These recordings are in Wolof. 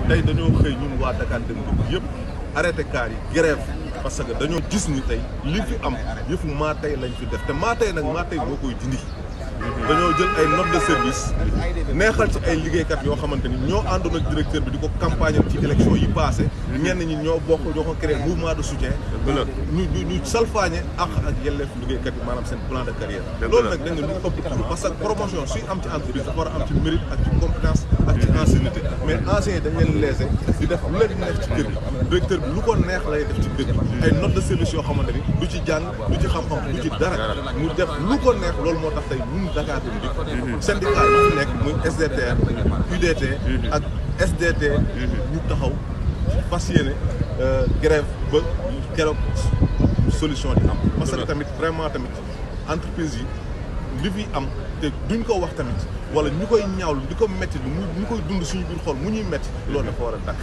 tey dañoo xëy ñun waa Dakar Dem Dikk yëpp arrêté car yi grève parce que dañoo gis ni tey li fi am yëfu maa tey lañ fi def te maa tey nag maa tey moo koy dindi. dañoo jël ay note de service neexal ci ay liggéeykat yoo xamante ni ñoo àndoon ak directeur bi di ko campagne ci élection yi passé ñenn ñi ñoo ko créé mouvement de soutien ñu salfaañe ak yelleef liggéeykat yi maanaam seen plan de carrière loolu nag dañ ne lu ëpp tudd parce que promotion suy am ci entreprise dafa war a am ci mérite ak ci compétence ak ci ancienneté mais anciens yi dañ leen léser di def lu leen neex ci kër gi directeur bi lu ko neex lay def ci kër gi ay note de service yoo xamante ni du ci jàng du ci xam-xam du ci dara mu def lu ko neex loolu moo tax tey Dakar Dem Dikk syndicat yi fi nekk muy SDTR UDT ak SDT ñu taxaw fas yéene grève ba keroog solution di am parce que tamit vraiment tamit entreprise yi li fi am te duñ ko wax tamit wala ñu koy ñaawlu di ko métti ñu koy dund suñu biir xol mu ñuy métti loolu dafa war a dakk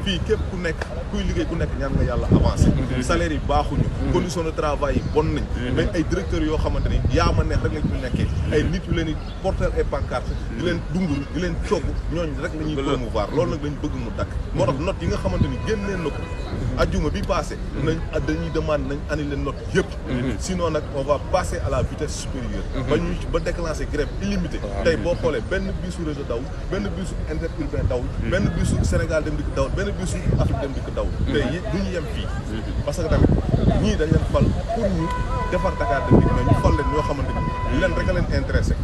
fii képp ku nekk kuy liggéey ku nekk ñaan nga yàlla avancé salaire yi baaxuñu condition de travail yi bon nañ mais ay directeurs yoo xamante ni yaa ma neex rek lañ ñu nekkee ay nit yu leen di porter ay pancarte di leen dungul di leen cogg ñooñu rek la ñuy promouvoir loolu nag lañ bëgg mu dakk moo tax note yi nga xamante ni génneen na ko ajjuma bi passé nañ dañuy demande nañ annulé note yëpp sinon nag on va passer à la vitesse supérieure ba déclencher grève illimitée tey boo xoolee benn bisu réseau daw benn bisu interurbain daw benn bisu Sénégal Dem Dikk daw benn bisu Afrique Dem Dikk daw tey du ñu yem fii parce que tamit ñii dañ leen fal pour ñu defar Dakar Dem Dikk mais ñu fal leen ñoo xamante ni leen rek a leen intéressé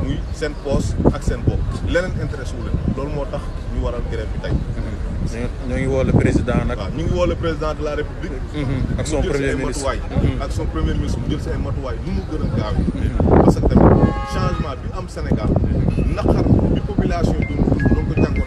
muy seen poste ak seen bopp leneen intéressé wu leen loolu moo tax ñu waral grève bi tey ñoo ngi woo le président nag. waaw ñu ngi woo le président de la république. ak son premier ministre ak son premier ministre mu jël si ay matuwaay nu mu gën a gaawee. parce que tamit changement bi am Sénégal naqar bi population yi doon ko jànkoon